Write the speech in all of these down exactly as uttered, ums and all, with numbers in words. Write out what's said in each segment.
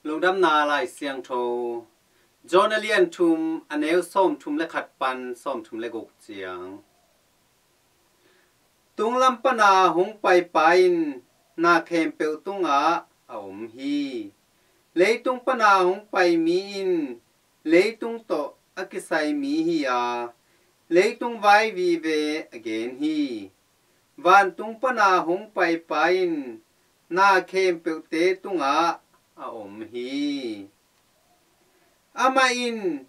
Lungdamna Lai Siangtho, John a lian thum, a neu sawmthum le khat pan sawmthum le guk ciang. Tunglam pana hong paipa in na khempeuh tungah a om hi. Leitung pana hong pai mi in leitung tawh a kisai mi hi a, leitung vai vive a gen hi. Vantung pana hong paipa in na khempeuhte tungah a om hi. Amah in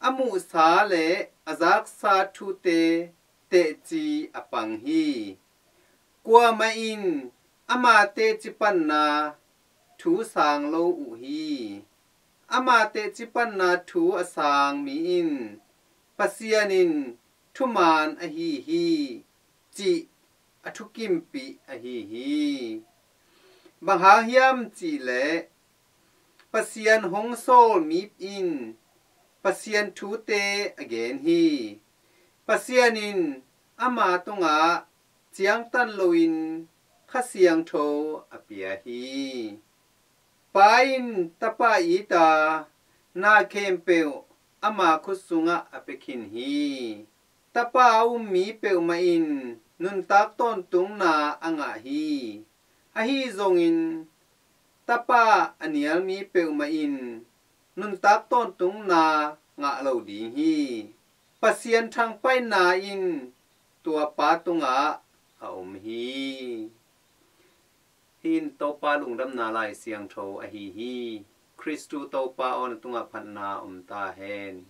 a muhsa le a zaksa thute tehci a pang hi. Kuamah in ama tehci panna thu sang lo uh hi. Ama tehci panna thu a sang mi in Pasian in thuman ahi hi, cih a thukimpih ahi hi. Bang hang hiam cihleh Pasian hong sawl mi in Pasian thute a gen hi. Pasian in ama tungah ciangtan loin Kha Siangtho a pia hi. Pa in Tapa it a, na khempeuh ama khut sungah a pia khin hi. Tapa a um mi peuhmah in nuntak tawntungna a ngah hi. Ahi zongin Tapa a nial mi peuhmah in nuntak tawntungna ngah lo ding hi. Pasian thangpaihna in tua pa tungah a om hi. Hih in Topa Lungdamna Lai Siangtho ahi hi. Khristu Topa aw, na tungah phatna om ta hen.